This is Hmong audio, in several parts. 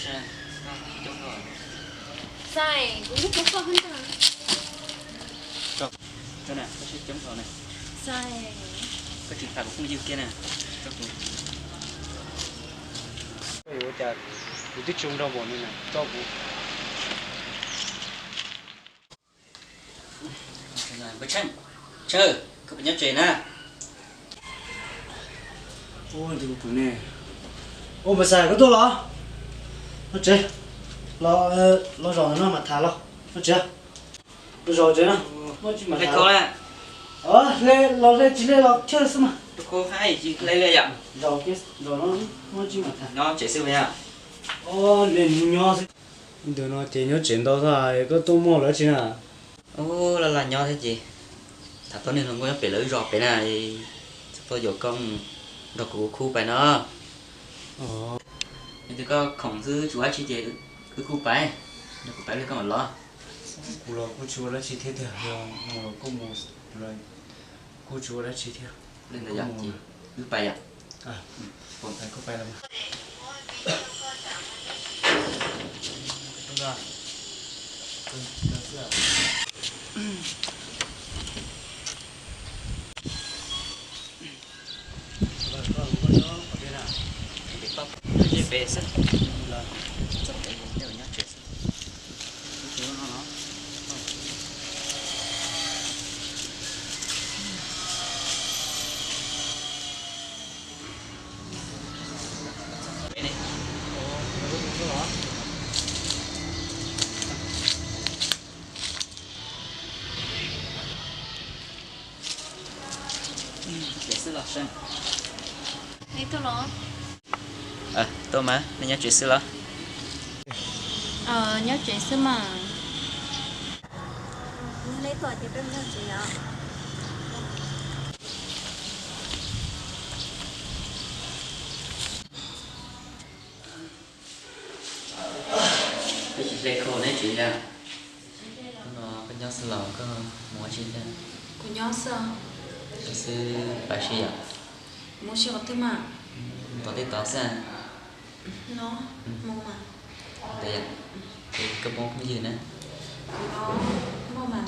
Xais, kuv hlub koj koj ntag. Koj na, koj siab coob dhau na. Xais. Koj tsis tham kuv phooj ywg kiag na. Koj yuav ua cas, kuv twb tsis ua nraug npaum li na, koj kuv. Tsheej, koj puas nyob tsev na? Ua ntu kuv ne. Ua, Npawg Xais, koj tuaj los? Los tsev. Los, los zaum no mas tham los. Los tsev. Los zaum tsev no. Muaj tsis mas tham. Los hle tsis hle los thiaj xwb mas. Zaum no muaj tsis mas tham. Nyob tsev xwb. Ua, nws nyob xwb. Ntawm no ces nyob tsev ntau tag, koj tuaj muaj lawv tsis na? Ub, laj laj nyob thiab ces tham tau niag hluas nkauj nyob pem lawv zos pem na, txog tuaj yuam koj nrog kuv khub pais no. Yog tias koj khoom xwb tsis ua dab tsi ces wb khub pais, nrog kuv pais ib pliag koj mam los. Kuv los kuj tsis ua dab tsi thiab tiag, yog mus los kuj mus, kuj tsis ua dab tsi thiab. Li ntawd yog ces wb pais yom. Tuaj mas, nej nyob tsev xwb los? Nyob tsev xwb mas. Peb tsis hle khau neb tsev li. Hnub no koj nyob xwb los koj mus ua dab tsi thiab? Kuv nyob xwb. Nyob xwb pais si yom? Mus si qhov twg mas? Tom tej tod xwb. No, mus mas. Ntawd yom, es koj muaj phooj ywg na? Kuv no, muaj mas.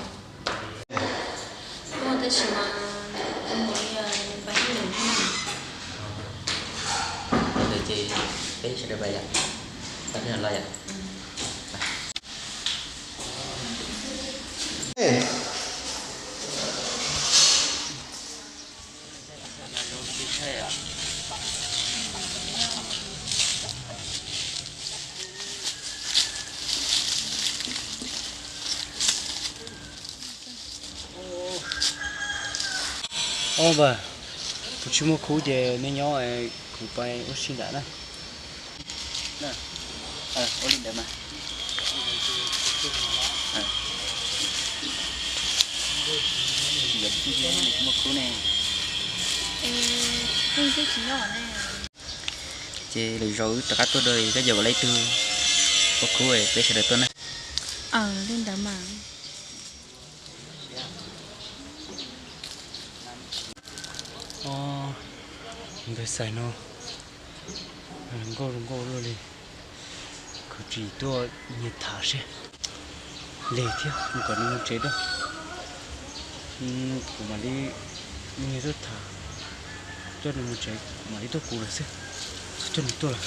Muaj tab sis mas zoo nkaus li pais ib leeg thiab na. Ntawd ces peb sawv daws pais yom, pais ib leeg los yom. Ob npawg, kuv tsis muaj khub ces nej nyob, kuv pais ua si nram na. Ua li ntawd mas. Tsis muaj khub ne. Ces lwm zaus wb rov qab tuaj dua, koj yuav kom lawv ib tug ua khub peb sawv daws tuaj na. Li ntawd mas. Ntawd xais no nkauj zoo nkauj luaj li. Kuv tsis tuaj nyiag tham seb, lig thiab, mus kom nws mus tsev da. Kuv mam li nyiag tuaj tham, coj nws mus tsev, kuv mam li tuaj kuv lawm xwb, txhob coj nws tuaj lawm.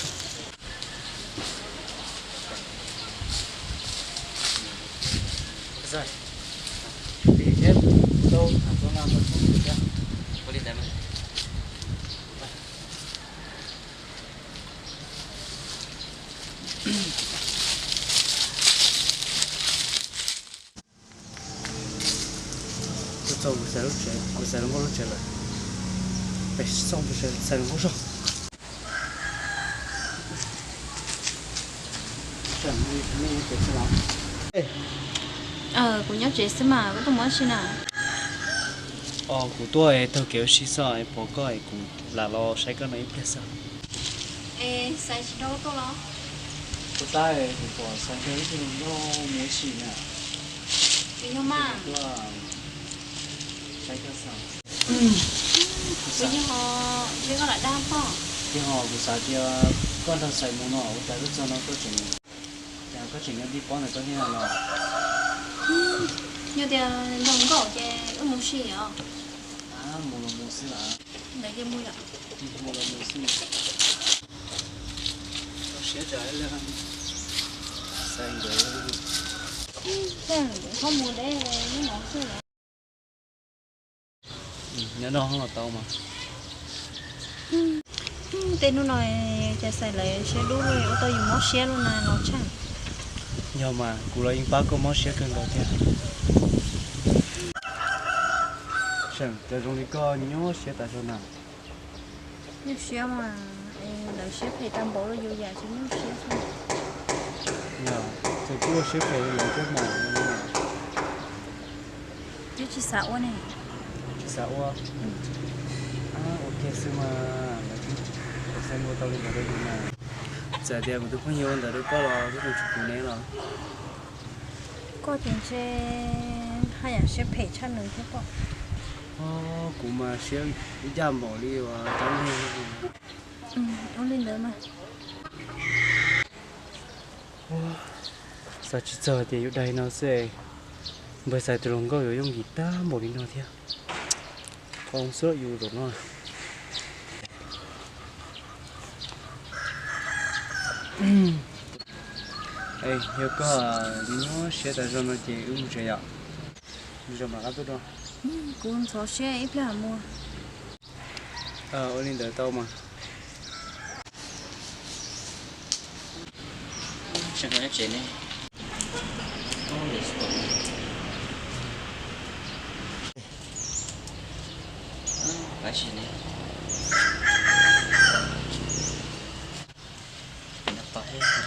Tuaj txog kuv xaiv lub tsev, kuv xaiv hluas nkauj lub tsev lawm. Peb xauj xaiv hluas nkauj zog. Kuv nyob tsev xwb mas, koj tuaj mus ua si na? Kuv tuaj taug kev ua si xwb, pom koj es kuv lam los saib koj no ib pliag xwb. Es xaiv tsis nrog koj tuaj los? Kuv tab kuv pom xaiv nrog ib tug hluas nkauj mus ua si na. Kuv yog mas. Kuv yog, ntshe koj lam dag pog. Ho kuv xav tias koj nrog Xais mus no, ua cas twb txog no koj tseem, cas koj tseem nyob tib pob ntawm koj thiab los? Yog tias nrog nkauj ces wb mus si os. Mus los mus xwb las. Ntawd ces mus yom. Mus los mus xwb. Koj siab tsam li Xais nkawd. Koj mus deb hnub no xwb. Nyob noj hoob los tau mas. Tej hnub no cas Xais lawv siab dub luaj, ua tau yus mob siab luaj na los Tsheej. Yog mas, kuv los yeej pab koj mob siab kawg nkaus thiab. Seem, cas zoo li koj nyuaj siab tas zog na? Nyuaj siab mas, lawv siab phem tag npaum li yus yam tsis nyuaj siab xwb. Yog, ces kuj ua siab phem li lawv thiab mas. Twb tsis xav ua ne. Tsis xav ua. Ua kiag xwb mas, lawv twb tsis xav ua tau li ntawd rau yus mas. Txawm tias kuv tus phooj ywg ua ntawd rau koj los koj tseem tsis kuv ne los? Koj ces ntshe haj yam siab phem tshaj nws thiab pob. Kuv mas siab ncaj npaum li uas rab niag. Ua li ntawd mas. Xav tsis txog tias yuav dai no xwb, npawg Xais tus hluas nkauj yuav yooj yim tag npaum li no thiab. Qhov xwb yus zaum no. Yog koj nyuaj siab tas zog no ces wb mus tsev yom. Zoo mam qab tuaj dua. Kuv ntxhov siab ib pliag mus. Ua li ntawd tau mas. Tsev ne. Pab si ne.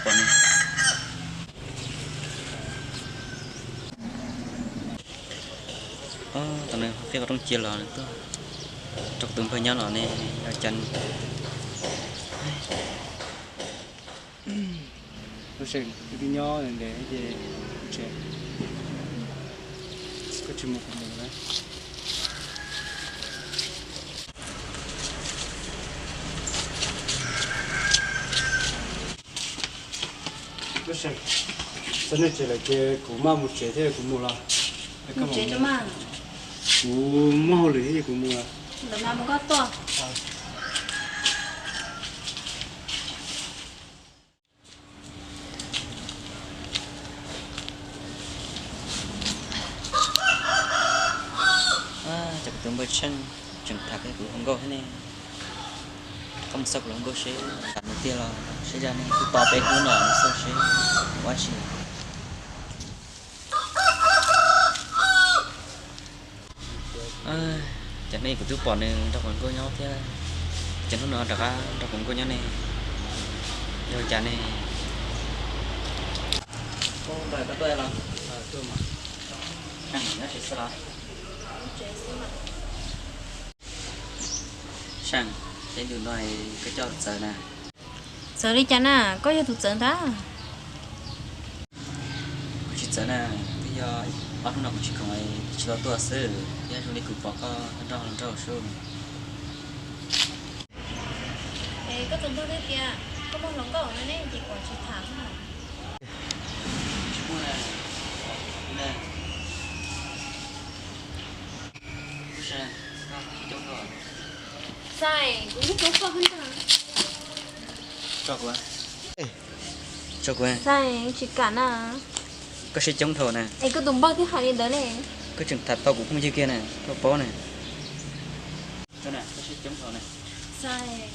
Pom ne. Tam no qhib qhov rooj cia los tuaj rau kuv tus npawg nyob los ne, yog cas. Lub sij hawm twb nyob ntev ces tsev, koj tsis mus kuv mus na. Lub sij hawm txog nej tsev lawm ces kuv maj mus tsev thiab, kuv mus los. Mus tsev tso mas. Kuv muaj hauj lwm thiab ces kuv mus los. Ntawm mas mus koj tuaj. Cas kuv tus npawg Tsheej tseem tham kiag kuv hluas nkauj thiab ne. Koj mus xauj kuv hluas nkauj seb, tham nws tiag los seb zaj nej twb tau peb hnub no mus xauj seb ua dab tsi. Cas nej kuv twb pom nws nrog kuv nkauj nyob thiab, cas hnub no rov qab nrog kuv nkauj nyob ne? Yog cas ne? Npawg, koj tuaj los? Nyob tsev xwb los? Seej, tej ntu no koj coj txawv na. Txawv li cas na, koj yog tus txawv ntag. Kuv tsis txawv na, twb yog ob hnub no kuv tsis khoom tsis tau tuaj xwb, yog zoo li kuv pom koj nrog hluas nraug sub. Es koj tus npawg twb tias koj muaj hluas nkauj no ne, ces kuv tsis tham na. Tsis muaj na. Xais, kuv yeej hlub koj thiab ntag. Tso kuv. Tso kuv. Xais, tsis kam na. Koj siab coob dhau na. Es koj tus npawg twb hais li ntawd ne. Koj tseem tham tau kuv phooj ywg kiag na, koj paub na. Koj siab coob dhau na. Xais.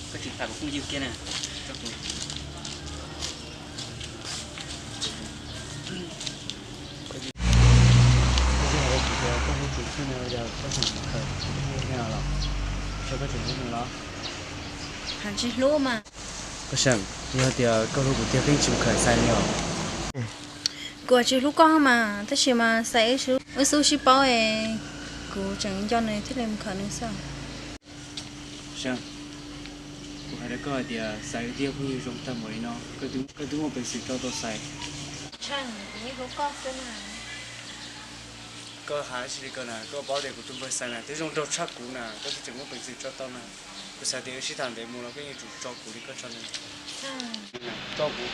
Koj tseem tham kuv phooj ywg kiag na. Tso kuv. Koj twb hais rau kuv tias koj hlub kuv xwb no, yog koj tseem khawm kuv phooj ywg thiab los? Saib koj tseem hlub nws los? Hais tsis hlub mas. Koj Seem, yog tias koj hlub kuv tiag koj yeej tsis mus khawm Xais li os. Kuv tsis hlub koj mas, tab sis mas Xais wb xub sib paub es kuv tseem nco nws thiaj li mus khawm nws xwb. Seem, kuv hais rau koj hais tias Xais wb twb yog phooj ywg zoo tag npaum li no, koj twb muaj peev xwm tso tau Xais. Seem, kuv yeej hlub koj xwb na. Koj hais dab tsi li ko na, koj paub tias kuv tus npawg Xais na twb zoo nraug tshaj kuv na, koj twb tseem muaj peev xwm tso tau na. Kuv xav tias wb sib tham ntev mus los koj yuav tsum tso kuv li koj tso ntawd. Tso kuv.